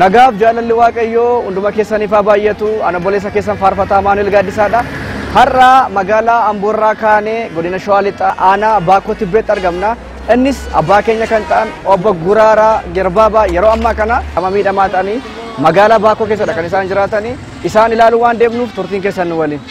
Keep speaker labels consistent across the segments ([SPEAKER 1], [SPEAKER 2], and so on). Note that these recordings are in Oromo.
[SPEAKER 1] Nagaaf jaalalli Waaqayyoo hunduma keessaniif haa baay'atu. Ana obboleessa keessan faarfataa Maanuel Gaaddisaadha. Har'a magaalaa Amboorraa kaanee godina Shawaa Lixaa aanaa Baakkoo Tibbeetti argamna. Innis abbaa keenya kan ta'an obbo Guraaraa Gerbaabaa yeroo ammaa kana nama miidhamaa ta'anii magaalaa Baakkoo keessadha kan isaan jiraatanii. Isaan ilaaluu waan deemnuuf turtiin keessan nu waliin.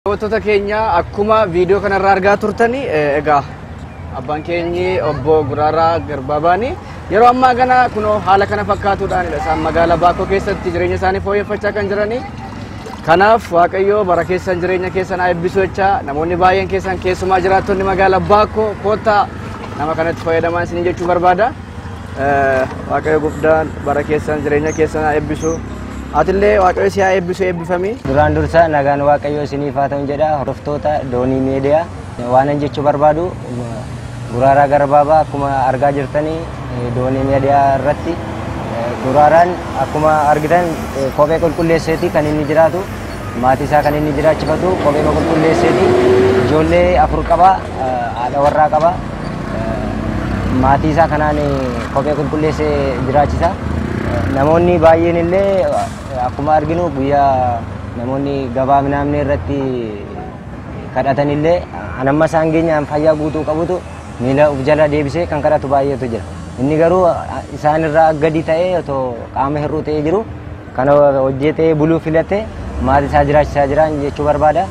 [SPEAKER 1] Daawwattoota keenya akkuma viidiyoo kanarraa argaa turtanii egaa abbaan keenyi obbo Guraaraa Garbaabaani yeroo ammaa kana kunoo haala kana fakkaatuudhaanidha isaan magaalaa Baakkoo keessatti jireenya isaanii fooyyeffachaa kan jiranii. Kanaaf Waaqayyoo bara keessan jireenya keessan haa eebbisu jechaa namoonni baay'een keessan keessumaa jiraattonni magaalaa Baakkoo koottaa nama kanatti fayyadamaa isinii jechuu barbaada. Waaqayyo guddaan bara keessan jireenya keessan haa eebbisu. Atillee Waaqayyo si haa eebbisu eebbifami.
[SPEAKER 2] Duraan dursa nagaan Waaqayyoo isiniif haa ta'u jedha hordoftoota Doonii Miidiyaa. Waan jechuu barbaadu Guraaraa Garbaabaa akkuma argaa jirtanii Doonii Miidiyaa irratti Guraaraan akkuma argitan kophee qulqulleesseeti kan inni jiraatu, maatii isaa kan inni jiraachifatu kophee qulqulleesseeti. Ijoollee 4 qaba, haadha warraa qaba. Maatii isaa kanaan kophee qulqulleessee jiraachisa. Namoonni baay'een illee akkuma arginu guyyaa namoonni gabaa minaamne irratti kadhatan illee anamma isaan geenyaan fayyaa guutuu qabutu miila of jala deebisee kan kadhatu baay'eetu jira. Inni garuu isaan irraa gadi ta'ee otoo qaama hir'uu ta'ee jiru kana hojjetee buluu filate maatii isaa jiraachisaa jiran jechuu barbaada.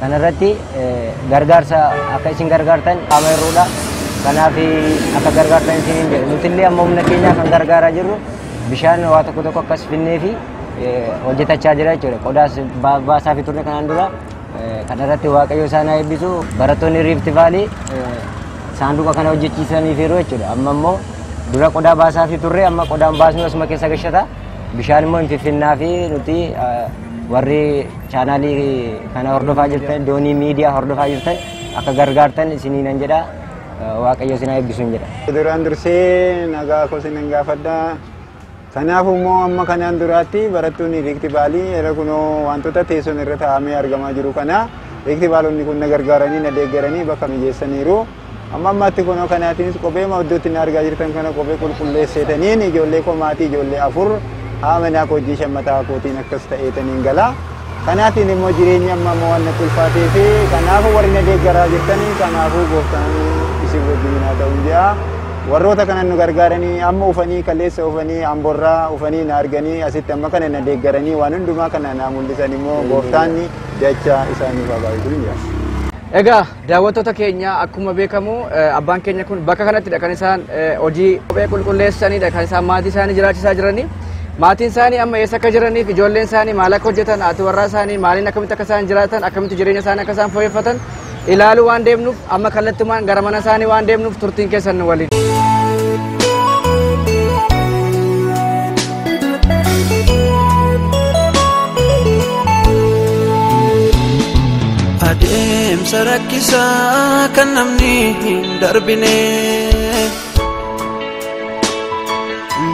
[SPEAKER 2] Kana irratti gargaarsa akka isin gargaartan qaama hir'uudha. Kanaaf akka gargaartan isiniin jedha. Nuti illee amma humna keenyaa kan gargaaraa jirru bishaan waa tokko tokko akkas finnee fi hojjetachaa jira jechuudha. Qodaas baasaa fi turre kanaan dura. Kana irratti Waaqayyo isaan haa eebbisu. Barattoonni Rift Valley saanduqa kana hojjechiisaniif yeroo jechuudha. Amma immoo dura qodaa baasaa fi turre amma qodaan baasnu asuma keessa gashata. Bishaan immoo hin fiffinnaa fi nuti warri chaanaalii kana hordofaa jirtan, Doonii Miidiyaa hordofaa jirtan akka gargaartan isiniinan jedha. Waaqayyo isin haa eebbisu jedha.
[SPEAKER 3] Duraan dursee nagaa koo isinin gaafadha. Kanaafuu immoo amma kanaan duraatti barattoonni Rift Valley yeroo kunoo wantoota teessoon irra taa'amee argamaa jiru kana Rift Valleyonni kun na gargaaranii na deeggaranii bakka mijeessaniiru. Amma ammaatti kunoo kanaatiinis kophee iddootti na argaa jirtan kana kophee qulqulleesseetaniin ijoollee koo maatii ijoollee 4 haa manaa koo hojii shammataa kootiin akkas ta'eetaniin gala. Kanaatiin immoo jireenya amma immoo waan natti ulfaatee fi kanaafuu warri na deeggaraa jirtanii kanaafuu gooftaan isin wajjin haa ta'u jedha. Warroota kanan nu gargaaranii amma ufanii kaleessa ufanii amborraa ufanii na arganii asitti amma kana na deeggaranii waan hundumaa kana na mul'isan immoo gooftaan dachaa isaaniif haa baay'isu jedha.
[SPEAKER 1] Egaa daawwattoota keenya akkuma beekamu abbaan keenya kun bakka kanattidha kan isaan hojii kophee qulqulleessanidha kan isaan maatii isaanii jiraachisaa jiranii. Maatiin isaanii amma eessa akka jiraniif ijoolleen isaanii maal akka hojjetan haati warraa isaanii maaliin akkamitti akka isaan jiraatan akkamitti jireenya isaanii akka isaan fooyyeffatan ilaaluu waan deemnuuf amma kallattumaan gara mana isaanii waan deemnuuf turtiin keessan nu waliin.
[SPEAKER 4] Adeemsa rakkisaa kan namni hin darbine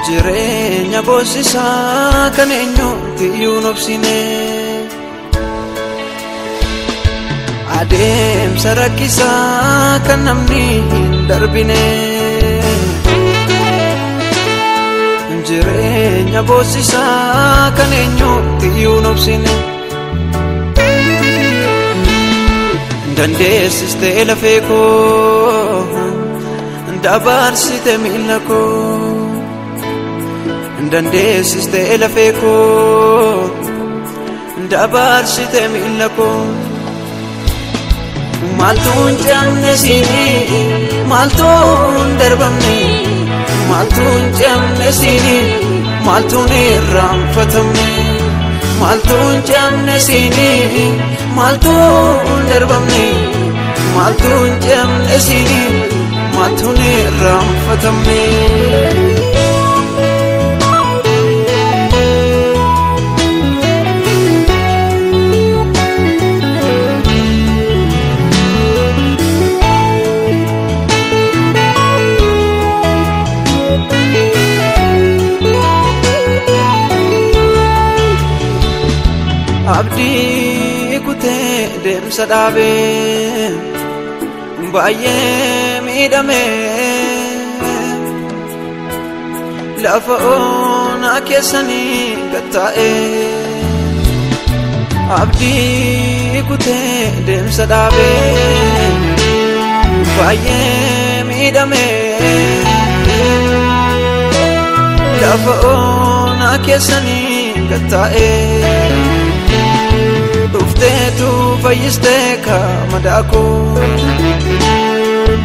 [SPEAKER 4] jireenya boosisaa kan eenyutti iyyuu hin obsine. Adeemsa rakkisaa kan namni hin darbine jireenya boosisaa kan eenyutti iyyuu hin obsine. Dandeessistee lafee koo dabarsite miila koo dandeessistee lafee koo dabarsite miila koo maaltu hin cabne siinii maaltu hin darbamne maaltu hin cabne siinii maaltu hin irraanfatamne maaltu hin cabne siinii maaltu hin darbamne maaltu hin cabne siinii maaltu hin irraanfatamne. Abdii kutee deemsa dhaabee baay'ee miidhamee lafa onaa keessanii gattaa'ee abdii kutee deemsa dhaabee baay'ee miidhamee lafa onaa keessanii gattaa'ee. Dhufteetu fayyistee ka madaa koo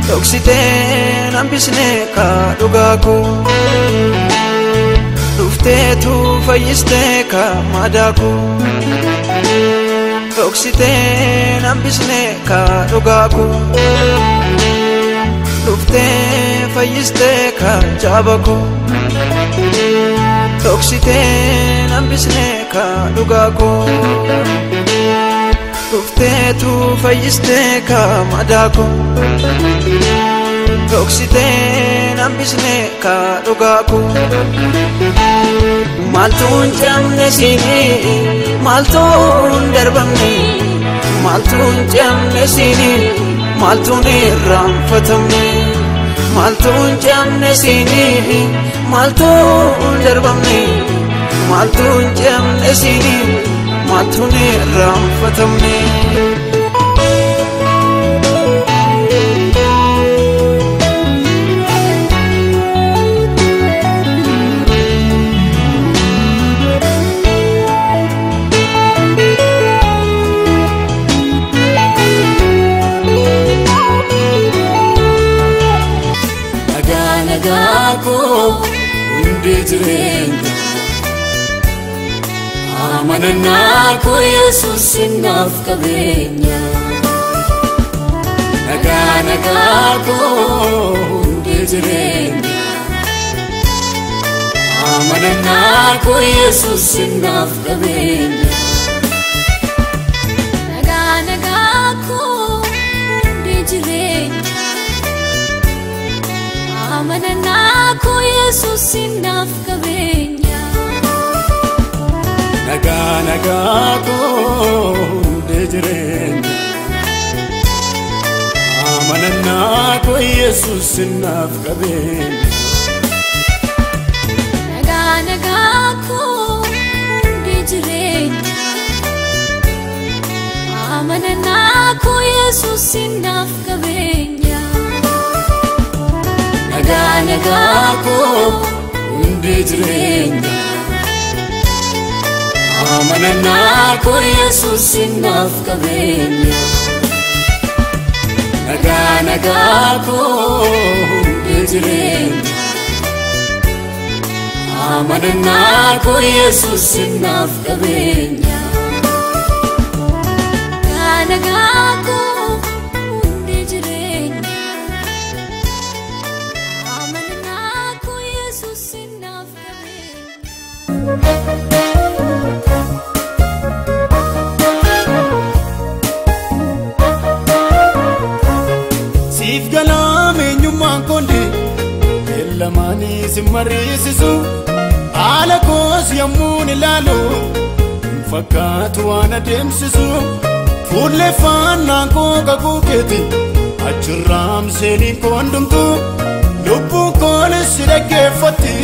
[SPEAKER 4] dhoksitee hambisnee ka dhugaa koo dhufteetu fayyistee ka madaa koo dhoksitee hambisnee ka dhugaa koo dhuftee fayyistee ka jaaba koo dhoksitee hambisnee ka dhugaa koo. Dhufteetu fayyistee ka madaa koo dhoksitee hambisnee ka dhugaa koo maaltu hin cabne siinii maaltu hin darbamne maaltu hin cabne siinii maaltu hin irraanfatamne maaltu hin cabne siinii maaltu hin darbamne maaltu hin cabne siinii maaltu hin irraanfatamne.
[SPEAKER 5] Nagaa nagaa koo hundee jireenya amanannaa koo Yesuus naaf qabeenya. Nagaa nagaa koo hundee jireenya amanannaa koo Yesuus naaf qabeenya.
[SPEAKER 6] Nagaa nagaa koo hundee jireenya amanannaa koo Yesuus naaf qabeenya.
[SPEAKER 5] Nagaa nagaa koo hundee jireenya. Amanannaa koo Yesuus naaf qabeenya.
[SPEAKER 6] Nagaa nagaa koo hundee jireenya. Amanannaa koo Yesuus naaf qabeenya.
[SPEAKER 5] Nagaa nagaa koo hundee jireenya. Amanannaa koo Yesuus naaf qabeenya. Nagaa nagaa koo hundee jireenya. Amanannaa koo Yesuus naaf qabeenya.
[SPEAKER 6] Nagaa nagaa koo hundee jireenya. Amanannaa koo Yesuus naaf qabeenya.
[SPEAKER 5] Siif galaam eenyummaan koonde beellamaanii si mariisisu haala koos yommuun ilaalu hin fakkaatu waan adeemsisu fuulleeffannaan koo kakuu keeti achirraam seeniin koondumtu lubbuun koonis si dhaggeeffatti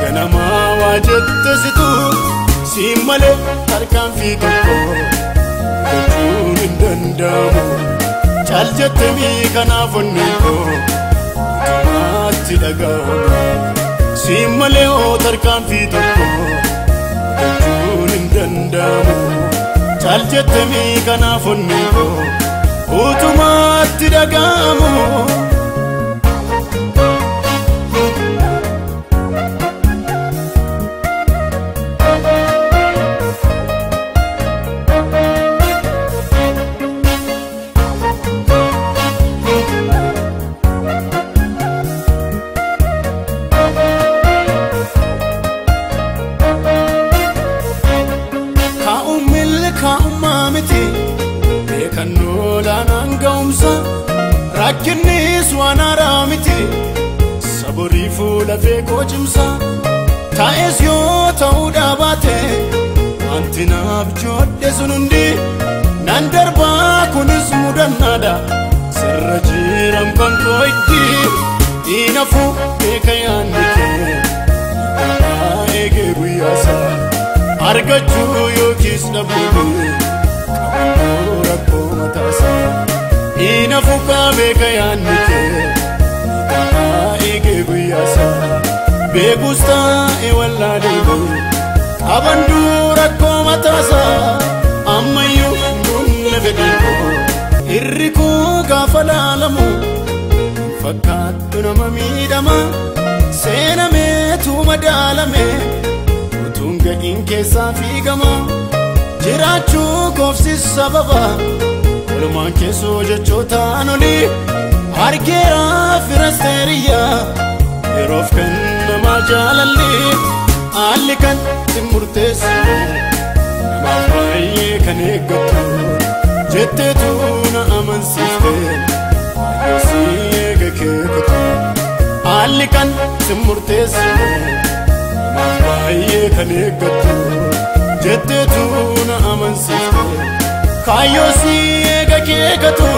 [SPEAKER 5] ganamaa waa jette situ siin malee tarkaanfii tokko gochuun hin danda'amu. Cal jettemii kanaaf onneen koo utumaatti dhaga'ama. Siin malee hoo tarkaanfii tokko gochuun hin danda'amu. Cal jettemii kanaaf onneen koo utumaatti dhaga'amu. Kaa'uun milkaa'ummaa miti beekannoo olaanaan ga'umsa rakkinnis waan haaraa miti saborii fuula feekoo cimsa taa'es yoo ta'uu dhaabaate wanti naaf joodhe sun hundi nan darbaa kunis mudannaadha sirra jiram kan koo itti dhiinafu beeka yaanni kee ta'aa eegee guyyaasaa. Argachuu yookiis dhabuun qabannoo rakkoo mataasaa. Inafu beeka yaadni kee ta'aa eegee guyyaasaa. Beekus taa'e wallaalee qabanduu rakkoo mataasaa. Ammayyuu humna fedhii koo irri koo gaafa laalamu fakkaattu nama miidhama seenameetu madaalame. Utuun ga'iin keessaa fiigama jiraachuu koofsis sababa walumaan keessoo jechootaan olii argeera firasteeriyyaa yeroof kan namaa jaalalli haalli kan si murteessu namaaf baay'ee kan eeggattu jetteetu na amansiifte baay'ee si eega keekatu haalli kan si murteessu namaaf baay'ee kan eeggattu jetteetu na amansiifte kaayyoo si eega keekatu.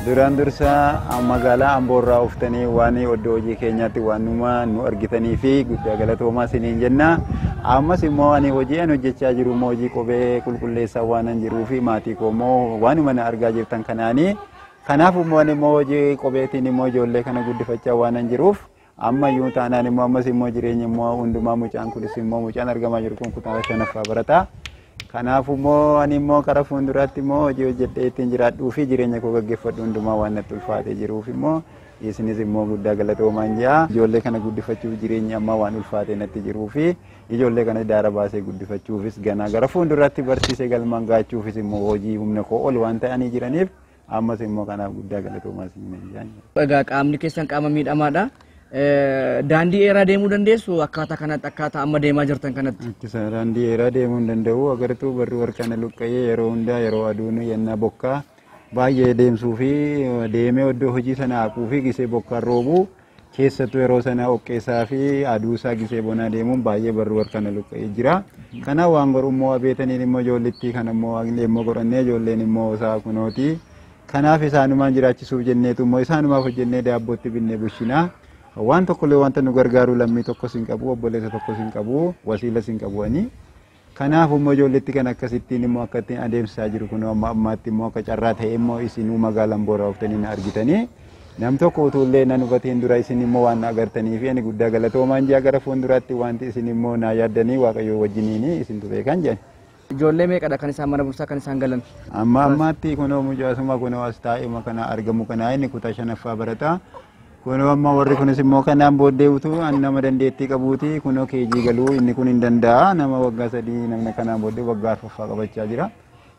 [SPEAKER 3] Duraan dursa magaalaa Amboorraa uftanii waan oddoo hojii keenyaatti waanuma nu argitanii fi guddaa galatoomaa isiniin jenna. Ammas immoo ani hojii an hojjechaa jiru immoo hojii kophee qulqulleessaa waan an jiruu fi maatii koo immoo waanuma na argaa jirtan kanaanii. Kanaaf immoo ani immoo hojii kopheetiin immoo ijoollee kana guddifachaa waan an jiruuf ammayyuu taanaan immoo ammas immoo jireenya immoo hundumaa mucaan kunis immoo mucaan argamaa jiru kun kutaa shanaffaa barataa. Kanaaf immoo ani immoo karaa fuulduraatti immoo hojii hojjedhee ittiin jiraadhuu fi jireenya koo gaggeeffadhu hundumaa waan natti ulfaatee jiruuf immoo isinis immoo guddaa galatoomaan jira. Ijoollee kana guddifachuuf jireenyi ammaa waan ulfaatee natti jiruu fi ijoollee kana daara baasee guddifachuufis ganaa gara fuulduraatti barsiisee galmaan gaachuufis immoo hojii humna koo ol waan ta'anii jiraniif ammas immoo kanaaf guddaa galatoomaa isiniin jira.
[SPEAKER 1] Egaa qaamni keessan qaama miidhamaadha. Daandii dheeraa deemuu dandeessu akkaataa kanatti, akkaataa amma deemaa jirtan kanatti?
[SPEAKER 3] Ittisa daandii dheeraa deemuu hin danda'u. Agartuu barri warqaan luqqa'ee yeroo hundaa yeroo aduun yennaa bokkaa baay'ee deemsuu fi deemee iddoo hojii sana haquu fi gisee bokkaan roobuu keessattuu yeroo sana oqqeessaa fi aduusaa gisee bonaa deemuun baay'ee barri warqaan luqqa'ee jira. Kanaaf waan godhu immoo abeetaniin immoo ijoollittii kan immoo waaqni immoo godhannee ijoolleen immoo isaa kunooti. Kanaaf isaanumaan jiraachisuuf jenneetu immoo isaanumaaf hojjennee daabbootti binnee bushinaa. Waan tokkollee wanta nu gargaaru lammii tokkos hin qabu, obboleessa tokkos hin qabu, wasiilas hin qabu ani. Kanaaf immoo ijoolletti kan akkasittiin immoo akka ittiin adeemsisaa jiru kun amma ammaatti immoo akka carraa ta'e immoo isinuu magaalaan Booraa oftanii na argitanii. Nam tokko utuullee nan hubateen dura isin immoo waan na agartanii fi ani guddaa galatoomaan jaa gara fuulduraatti wanti isin immoo na yaaddanii Waaqayyoo wajjiniin isintu beekan jedhan.
[SPEAKER 1] Ijoollee meeqadha kan isaan mana barumsaa kan isaan galan?
[SPEAKER 3] Amma ammaatti kunoo mucaasuma kunoo as taa'ima kana argamu kana inni kutaa shanaffaa barata. Kunoo amma warri kunis immoo kanaan booddee utuu ani nama dandeettii qabuuti kunoo keejii galuu inni kun hin danda'a, nama waggaa 3 namni kanaan booddee waggaa 4ffaa qabachaa jira.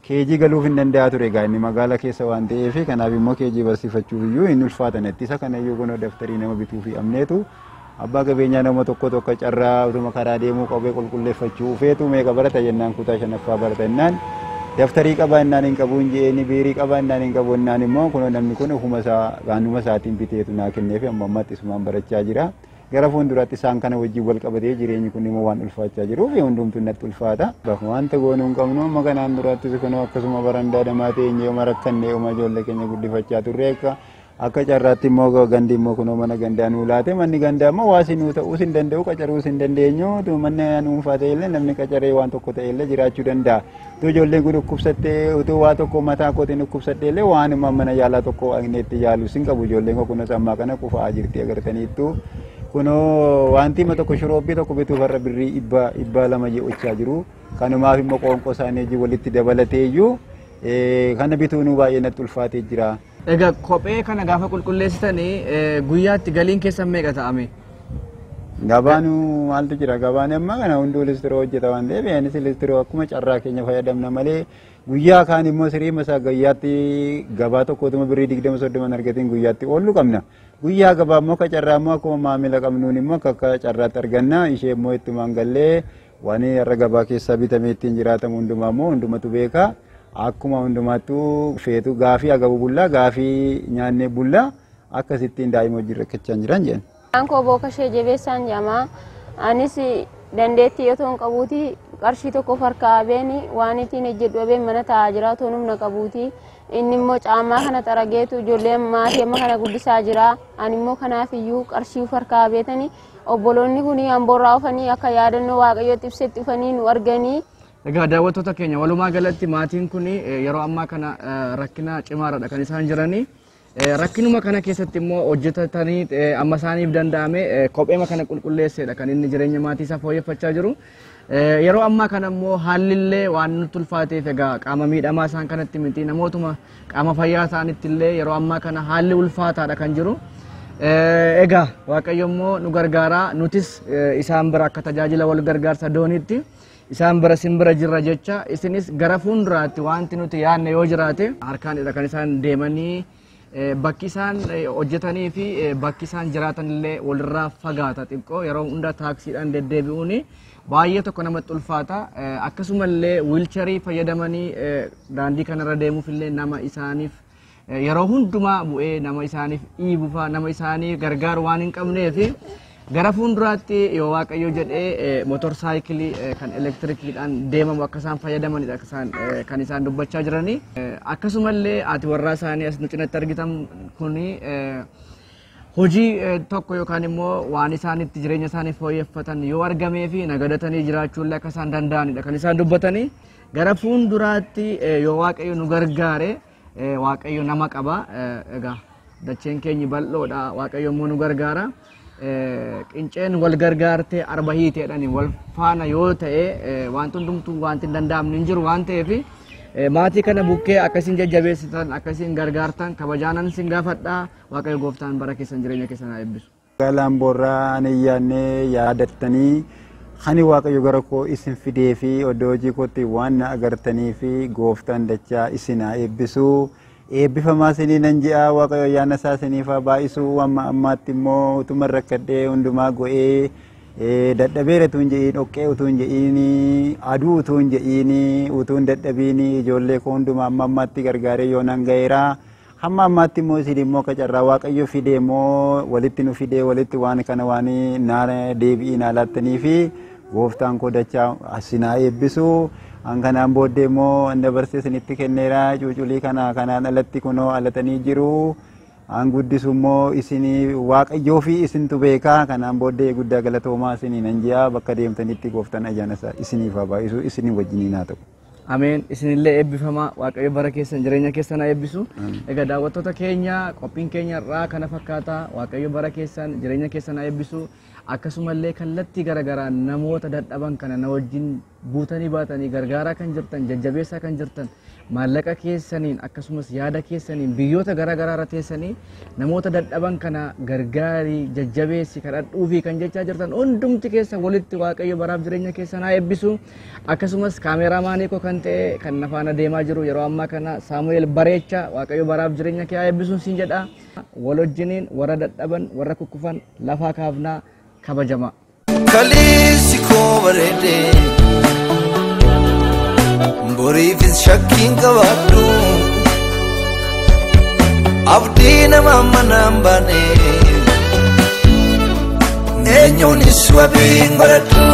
[SPEAKER 3] Keejii galuuf hin danda'a ture egaa inni magaala keessa waan ta'eef, kanaaf immoo keejii barsiifachuuf iyyuu hin ulfaatan ittisa kana iyyuu kunoo daftarii nama bituu fi amneetu abbaa qabeenyaa nama tokko tokko carraa utuma karaa deemuu kophee qulqulleeffachuu feetu meeqa barata jennaan kutaa shanaffaa barata jennaan daftarii qabaa jennaan hin qabu hin jeeni, biirii qabaa jennaan hin qabu jennaan immoo kunoo namni kun ofuma isaa waanuma isaatiin biteetu naa kenneef amma ammaatti isumaan barachaa jira. Gara fuulduraatti isaan kana wajjin wal qabatee jireenyi kun immoo waan ulfaachaa jiruuf hundumtuu natti ulfaata. Wanta goonuu hin qabnu amma kanaan duraattis kunoo akkasuma barandaa dhamaa teenyee uma rakkannee uma ijoollee keenya guddifachaa turre akka carraatti immoo gandi immoo kunoo mana gandaa nuu laate, manni gandaa immoo waasii nuu ta'uus hin danda'u, qacaruus hin dandeenyu, manni dhuunfaa ta'e illee namni qacaree waan tokko ta'e illee jiraachuu danda'a. Utuu ijoolleen kun dhukkubsattee utuu waa tokko mataa kootiin dhukkubsadhee illee waanuma mana yaalaa tokko inni itti yaalus hin qabu, ijoolleen koo kunuun ammaa kana qufaa jirti agartaniittu. Kunoo wanti hima tokko shuroobii tokko bituuf har'a birrii 200 jedhachaa jiru. Kanumaaf immoo qoonqoo isaanii wajjin walitti dabalatee iyyuu kana bituu nu baay'ee natti ulfaatee jira.
[SPEAKER 1] Egaa kophee kana gaafa qulqulleessitanii guyyaatti galiin keessan meeqa ta'ame?
[SPEAKER 3] Gabaan maaltu jira? Gabaan amma kana hunduu listiroo hojjeta waan ta'eef anis listiroo akkuma carraa keenya fayyadamna malee guyyaa kaan immoo sirii masaa guyyaatti gabaa tokkotuma birrii 20 30 argatiin guyyaatti oollu qabna. Guyyaa gabaa immoo akka carraa immoo akkuma maamila qabnuun immoo akka carraatti arganna, ishee immoo ittumaan gallee waan har'a gabaa keessaa bitamee ittiin jiraatamu hundumaa immoo hundumatu beeka. Akkuma hundumaattuu feetu gaafii agabu bullaa gaafii nyaannee bullaa akkasittiin daa'ima hojii rakkachaa jiran jedhan.
[SPEAKER 7] Maqaan koo Bookashee Jabeessaan jedhama. Anis dandeettii yoo ta'u qabuuti qarshii tokko harkaa abeen waan ittiin hojjedhu abeen mana taa'aa jira otoo humna qabuuti. Inni immoo caammaa kana xarageetu ijoollee maatii amma kana guddisaa jira. Ani immoo kanaaf iyyuu qarshii harkaa abeetanii obboloonni kun Amboorraa dhufanii akka yaadannoo Waaqayyootti ibsetti dhufanii nu arganii.
[SPEAKER 1] Egaa daawwattoota keenya walumaa galatti maatiin kun yeroo ammaa kana rakkina cimaarradha kan isaan jiranii. Rakkinuma kana keessatti immoo hojjetatanii amma isaaniif danda'ame kopheema kana qulqulleesseedha kan inni jireenya maatii isaa fooyyeffachaa jiru. Yeroo ammaa kana immoo haalli waan nutti ulfaateef egaa qaama miidhamaa isaan kanatti miti namootuma qaama fayyaa isaanitti illee yeroo ammaa kana haalli ulfaataadha kan jiru. Egaa Waaqayyo immoo nu gargaara, nutis isaan bira akka tajaajila wal gargaarsa dooniitti isaan bira simbira jirra jecha isinis gara fuulduraatti wanti nuti yaadne yoo jiraate harkaanidha kan isaan deemanii bakki isaan hojjetanii fi bakki isaan jiraatan illee walirraa fagaata xiqqoo yeroo hunda taaksiidhaan deddeebi'uun baay'ee tokko namatti ulfaata. Akkasumallee wiilcharii fayyadamanii daandii kanarra deemuuf illee nama isaaniif yeroo hundumaa bu'ee nama isaaniif dhiibuufaa nama isaanii gargaaru waan hin qabneef gara fuulduraatti yoo Waaqayyo jedhee motorsaayikilii kan elektirikiidhaan deemamu akka isaan fayyadamanidha kan isaan dubbachaa jiranii. Akkasumallee ati warraa isaanii as nu cinatti argitan kuni hojii tokko yookaan immoo waan isaan itti jireenya isaanii fooyyeffatan yoo argamee fi nagadatanii jiraachuullee akka isaan danda'anidha kan isaan dubbatanii. Gara fuulduraatti yoo Waaqayyo nu gargaare, Waaqayyo nama qaba. Egaa dacheen keenyi bal'oodha, Waaqayyo immoo nu gargaara. Qinceen wal gargaartee arba hiiteedhaan wal faana yoo ta'e wanti hundumtuu wanti hin danda'amne hin jiru waan ta'eef maatii kana bukkee akkasiin jajjabeessitan akkasiin gargaartan kabajaanan isin gaafadha. Waaqayyo gooftaan bara keessan jireenya keessan haa eebbisu.
[SPEAKER 3] Magaalaan Booraa ani yaadnee yaadattanii hani Waaqayyo gara koo isin fidee fi iddoo hojii kootti waan na agartanii fi gooftaan dachaa isin haa eebbisu. Eebbifamaa isinii nan je'a Waaqayyo ayyaana isaa isiniif haa baay'isu. Amma ammaatti immoo utuma rakkadhee hundumaa go'ee dadhabeera utuu hin je'iin, dhoqqee utuu hin je'iin, aduu utuu hin je'iin, utuu hin dadhabiin ijoollee koo hundumaa amma ammaatti gargaaree yoo nan ga'eera. Hamma ammaatti immoo isin immoo akka carraa Waaqayyo fidee immoo walitti nu fidee walitti waan kana waan naa deebi'ii naa laattanii fi gooftaan koo dachaa isin haa eebbisu. An kanaan booddee immoo an dabarsee isinitti kenneera. Cuuculii kana kanaan alatti kunoo alatanii jiru. An guddisu immoo isinii Waaqayyoo fi isintu beekaa. Kanaan booddee guddaa galatoomaa isinii nan je'a. Bakka deemtanitti gooftaan ayyaana isaa isiniif haa baay'isu, isinii wajjiniin haa ta'u.
[SPEAKER 1] Ameen. Isinillee eebbifamaa. Waaqayyo bara keessan jireenya keessan haa eebbisu. Egaa daawwattoota keenya qophiin keenya irraa kana fakkaata. Waaqayyo bara keessan jireenya keessan haa eebbisu. Akkasumallee kallattii garaagaraa namoota dadhaban kana na wajjin buutanii baatanii gargaaraa kan jirtan, jajjabeessaa kan jirtan, maallaqa keessaniin akkasumas yaada keessaniin biyyoota garaagaraa irra teessanii namoota dadhaban kana gargaarii, jajjabeessi, kadhadhuufi kan jechaa jirtan hundumti keessa walitti Waaqayyo baraaf jireenya keessan haa eebbisu. Akkasumas kaameraamaanii koo kan ta'e kan na faana deemaa jiru yeroo ammaa kana Saamu'eel Bareecha, Waaqayyo baraaf jireenya kee haa eebbisuun siin jedha. Wal wajjiniin warra dadhaban, warra kukkufan lafaa kaafnaa kabajama.
[SPEAKER 4] Kaleessi koo bareedee boriifis shakkiin qabaadhu, abdii nama manaan baane eenyuunis wabiin godhadhu,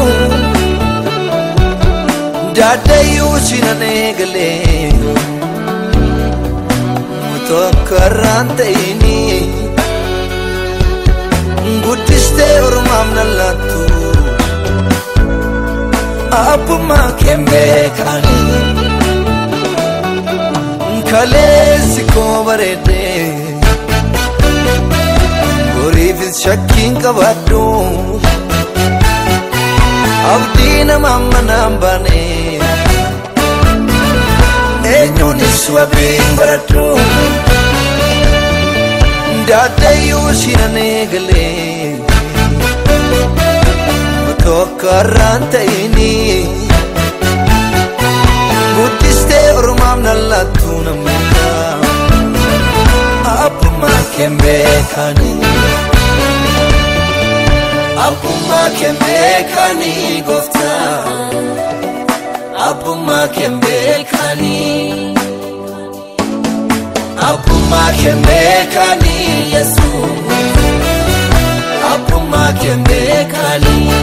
[SPEAKER 4] daaddayyuu sinan eegalee otoo akka har'aan ta'inii guddistee ormaaf nan laattu, abbummaa kee beekanii. Kaleessi koo bareedee boriifis shakkiin qabaadhu, abdii nama manaan baane eenyuunis wabiin godhadhu, daaddayyuu sinan eegalee otoo akka har'aan ta'inii guddistee ormaaf nan laattu namoota abbummaa kee beekanii. Abbummaa kee beekanii gooftaa, abbummaa kee beekanii. Abbummaa kee beekanii Yesuus, abbummaa kee beekanii.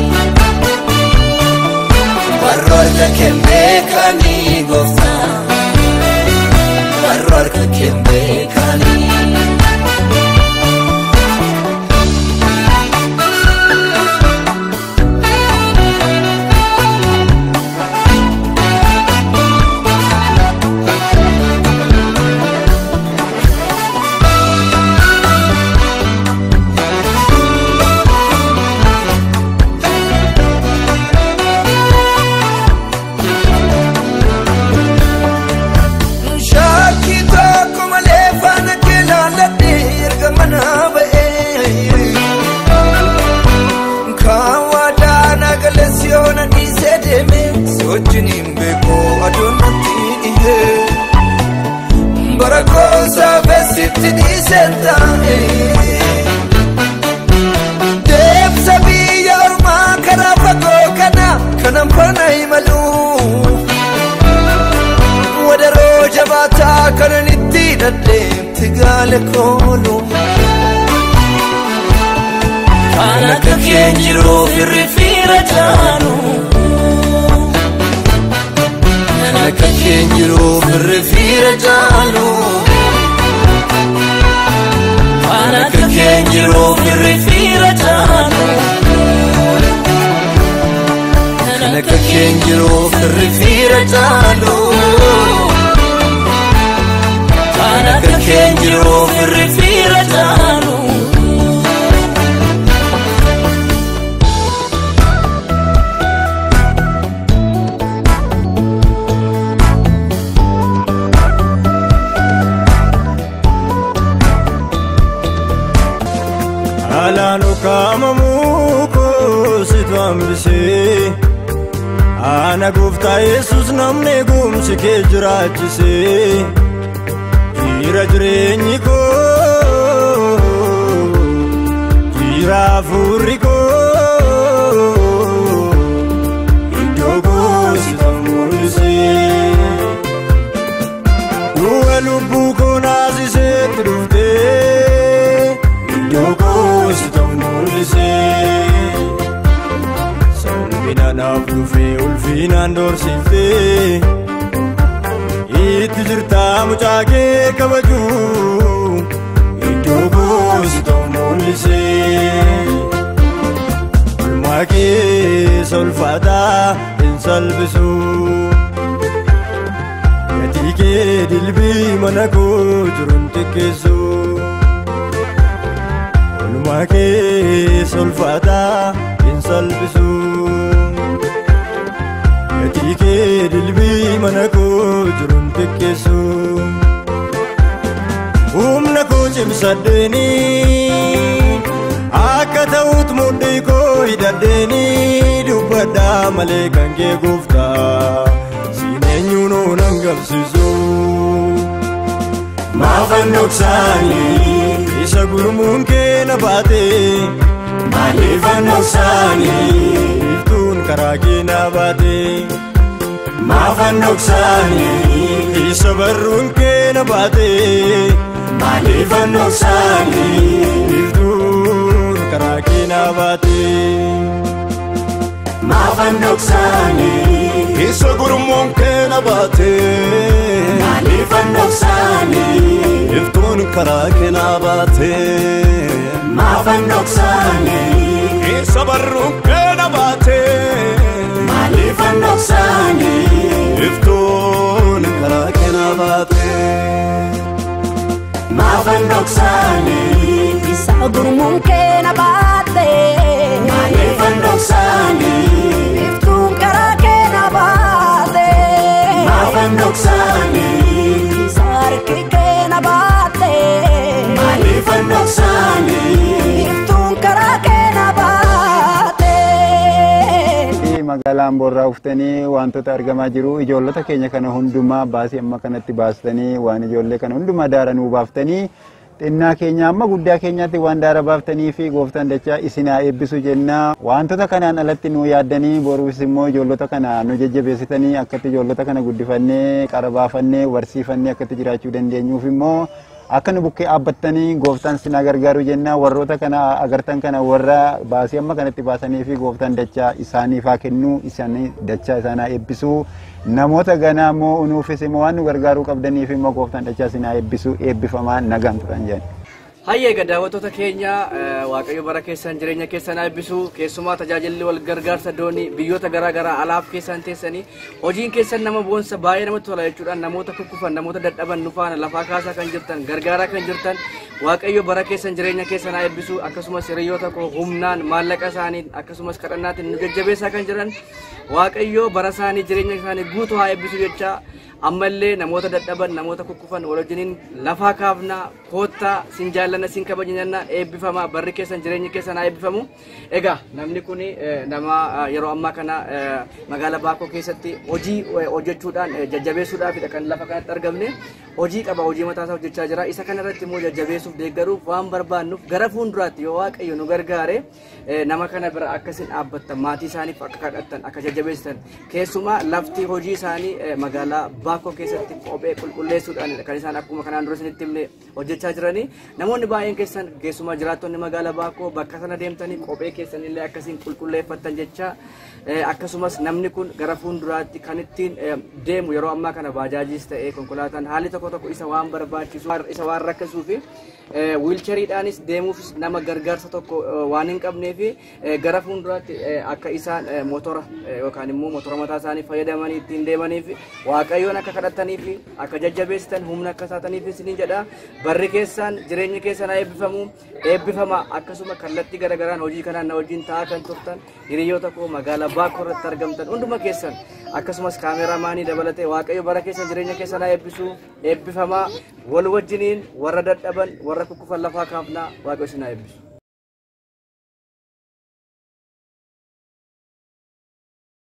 [SPEAKER 4] Warroota kee beekanii gooftaa, warroota kee beekanii. Shakkii tokko malee faana kee laalladhee erga manaa ba'ee. Kan waadaa na gale siyoona dhiisee deeme, si wajjin hin beeku aduun natti dhihee. Bara koosaa feesitti dhiiseen taa'e. Deemsa biyya ormaa karaa fagoo kana kanan faana imalu. Wadaroo jabaataa kanan itti dhadheemti gaale koolu. Kan akka keen jiru firri fiira caalu. Kan akka keen jiru firri fiira caalu. Kan akka keen jiru firri fiira caalu. Kan akka keen jiru firri fiira caalu. Kan akka keen jiru firri fiira caalu.
[SPEAKER 5] Alaan ukkaamamuu koo situ hambisee, ana gooftaa Yesuus namni eegumsi kee jiraachisee. Jira jireenyi koo, jira hafuurri koo, iddoo koo si ta'u mul'isee. Du'a lubbuu koo naasiseetti dhuftee, iddoo koo si ta'u mul'isee. Salphina naaf dhufee ulfinaan doorsiftee, itti jirtaa mucaa kee kabaju, iddoo koo si ta'u mul'isee. Olmaa keessa ulfaataa hin salphisu, gatii kee dilbii mana koo jiru hin xiqqeessu. Olmaa keessa ulfaataa hin salphisu, gatii kee dilbii mana koo jiru hin xiqqeessu. Humna koo cimsadheenii akka ta'uut mudhii koo hidhadheenii dubbadhaa malee kan kee gooftaa siin eenyuun nan qabsiisu. Maafan dhoksaanii isa gurmuun kee na baate, maaliifan dhoksaanii iftuun karaa kee na baate. Maafan dhoksaanii isa barruun kee na baate, maaliifan dhoksaanii iftuun karaa kee na baate. Maafan dhoksaanii
[SPEAKER 4] Isa gurmuun kee na baate,
[SPEAKER 5] maaliifan dhoksaanii
[SPEAKER 4] iftuun karaa kee na baate.
[SPEAKER 5] Maafan dhoksaanii
[SPEAKER 4] Isa barruun kee na baate,
[SPEAKER 5] maaliifan dhoksaanii
[SPEAKER 4] iftuun karaa kee na baate.
[SPEAKER 5] Maafan dhoksaanii
[SPEAKER 8] Isa gurmuun kee na baate,
[SPEAKER 5] maaliifan dhoksaanii
[SPEAKER 8] iftuun karaa kee na baate,
[SPEAKER 5] maafan dhoksaanii
[SPEAKER 8] isa harki kee na baate,
[SPEAKER 5] maaliifan dhoksaanii
[SPEAKER 8] iftuun karaa kee na baate.
[SPEAKER 3] Magaalaa Amboorraa dhuftanii wantoota argamaa jiru ijoollota keenya kana hundumaa baasii amma kanatti baastanii waan ijoollee kana hundumaa daara nuu baaftanii xinnaa keenya amma guddaa keenyaatti waan daara baaftanii fi gooftaan dachaa isin haa eebbisu jenna. Wantoota kanaan alatti nu yaaddanii boruus immoo ijoollota kana nu jajjabeessitanii akkatti ijoollota kana guddifannee qara baafannee barsiifannee akkatti jiraachuu dandeenyuuf immoo akka nu bukkee dhaabbattanii gooftaan isin haa gargaaru jenna. Warroota kana agartan kana warra baasii amma kanatti baasanii fi gooftaan dachaa isaaniif haa kennu, isaanii dachaa isaan haa eebbisu. Namoota ganaa immoo unuufis immoo waan nu gargaaruu qabdaniif immoo gooftaan dachaa isin haa eebbisu. Eebbifamaa nagaan turan jenna.
[SPEAKER 1] Hayyee egaa daawwattoota keenya, Waaqayyo bara keessan jireenya keessan haa eebbisu. Keessumaa tajaajilli wal gargaarsa doonii biyyoota garaa garaa alaaf keessan teessanii hojiin keessan nama boonsa, baay'ee namatti tola jechuudhaan namoota kukkufan, namoota dadhaban nu faana lafaa kaasaa kan jirtan, gargaaraa kan jirtan, Waaqayyo bara keessan jireenya keessan haa eebbisu. Akkasumas hiriyoota koo humnaan maallaqa isaanii akkasumas kadhannaatiin nu jajjabeessaa kan jiran, Waaqayyo bara isaanii jireenya isaanii guutuu haa eebbisu jecha ammallee namoota dadhaban, namoota kukkufan wal wajjiniin lafaa kaafnaa koottaa. Sin jaallanna, sin kabajna. Eebbifamaa, barri keessan jireenyi keessan haa eebbifamu. Egaa namni kun nama yeroo ammaa kana magaalaa Baakoo keessatti hojii hojjechuudhaan jajjabeessuudhaafidha kan lafa kanatti argamne. Hojii qaba, hojii mataa isaa hojjechaa jira. Isa kana irratti immoo jajjabeessuuf deeggaruuf waan barbaannuuf gara fuulduraatti yoo Waaqayyo nu gargaare nama kana bira akkasin dhaabbattan, maatii isaaniif akka kadhattan, akka jajjabeessitan. Keessumaa lafti hojii isaanii magaalaa Baakoo keessatti kophee qulqulleessuudhaan kan isaan akkuma kanaan dura isinitti himne hojjechaa jiranii. Namoonni baay'een keessan, keessumaa jiraattonni magaalaa Baakoo, bakka sana deemtanii kophee keessan illee akkasiin qulqulleeffattan jecha. Akkasumas namni kun gara fuulduraatti kan ittiin deemu yeroo ammaa kana baajaajiis ta'ee konkolaataan haalli tokko tokko isa waan barbaachisu isa waan rakkisuu fi wiilchariidhaanis deemuufis nama gargaarsa tokko waan hin qabnee fi gara fuulduraatti akka isaan motora yookaan immoo motora mataa isaanii fayyadamanii ittiin deemaniif Waaqayyoon akka kadhatanii fi akka jajjabeessitan, humna akka taataniif isiniin jedha. Barri keessan jireenyi keessan haa eebbifamu, eebbifama. Akkasuma kallattii garaagaraan hojii kanaan na wajjin ta'aa kan turtan hiriyoota koo magaalaa Baakoo irratti argamtan hunduma keessan, akkasumas kaameraamaanii dabalatee, Waaqayyo bara keessan jireenya keessan haa eebbisu. Eebbifamaa, wal wajjiniin warra dadhaban, warra kukkufan lafaa kaafnaa. Waaqayyo isin haa eebbisu.